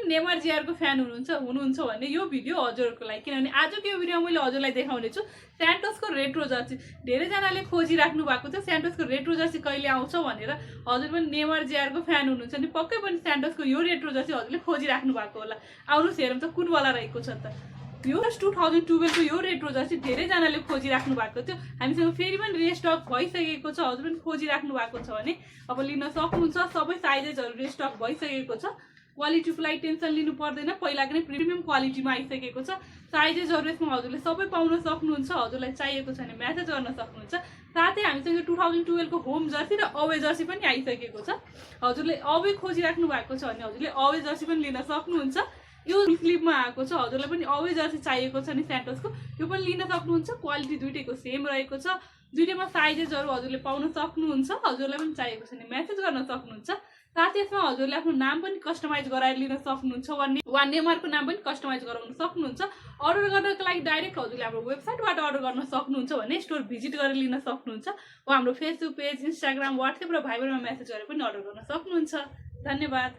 Neymar जिआरको fan हुनुहुन्छ भने यो भिडियो हजुरहरूको लागि, किनभने आजको यो भिडियोमा मैले हजुरलाई देखाउने छु स्यान्टोसको रेट्रो जर्सी। धेरैजनाले खोजिराख्नु भएको थियो स्यान्टोसको रेट्रो जर्सी कहिले आउँछ भनेर। हजुर पनि नेमार जिआरको फ्यान हुनुहुन्छ भने पक्कै पनि स्यान्टोसको यो रेट्रो जर्सी हजुरले खोजिराख्नु भएको होला। आउनुहोस् हेरौँ त कुनवाला रहेको छ त। यो 2012 को यो रेट्रो जर्सी धेरैजनाले खोजिराख्नु भएको थियो। हामीसँग फेरि पनि रेस्टक भइसकेको छ। हजुर पनि खोजिराख्नु भएको छ भने अब लिन सक्नुहुन्छ। सबै साइजेसहरू रेस्टक भइसकेको छ। क्वालिटीको लागि टेन्सन लिनु पर्दैन, पहिलाको नै प्रिमियम क्वालिटीमा आइसकेको छ। साइजेसहरू यसमा हजुरले सबै पाउन सक्नुहुन्छ। हजुरलाई चाहिएको छ भने म्यासेज गर्न सक्नुहुन्छ। साथै हामीसँग 2012 को होम जर्सी र अवे जर्सी पनि आइसकेको छ। हजुरले अवे खोजिराख्नु भएको छ भने हजुरले अवे जर्सी पनि लिन सक्नुहुन्छ। यो स्लिपमा आएको छ। हजुरलाई पनि अवे जर्सी चाहिएको छ नि स्यान्टोसको, यो पनि लिन सक्नुहुन्छ। क्वालिटी दुईटैको सेम रहेको छ। दुईटैमा साइजेसहरू हजुरले पाउन सक्नुहुन्छ। हजुरलाई पनि चाहिएको छ भने म्यासेज गर्न सक्नुहुन्छ। साथै यसमा हजुरले आफ्नो नाम पनि कस्टमाइज गराएर लिन सक्नुहुन्छ। वा नेमारको नाम पनि कस्टमाइज गराउन सक्नुहुन्छ। अर्डर गर्नको लागि डाइरेक्ट हजुरले हाम्रो वेबसाइटबाट अर्डर गर्न सक्नुहुन्छ भने स्टोर भिजिट गरेर लिन सक्नुहुन्छ। वा हाम्रो फेसबुक पेज, इन्स्टाग्राम, वाट्सएप र भाइबरमा मेसेज गरेर पनि अर्डर गर्न सक्नुहुन्छ। धन्यवाद।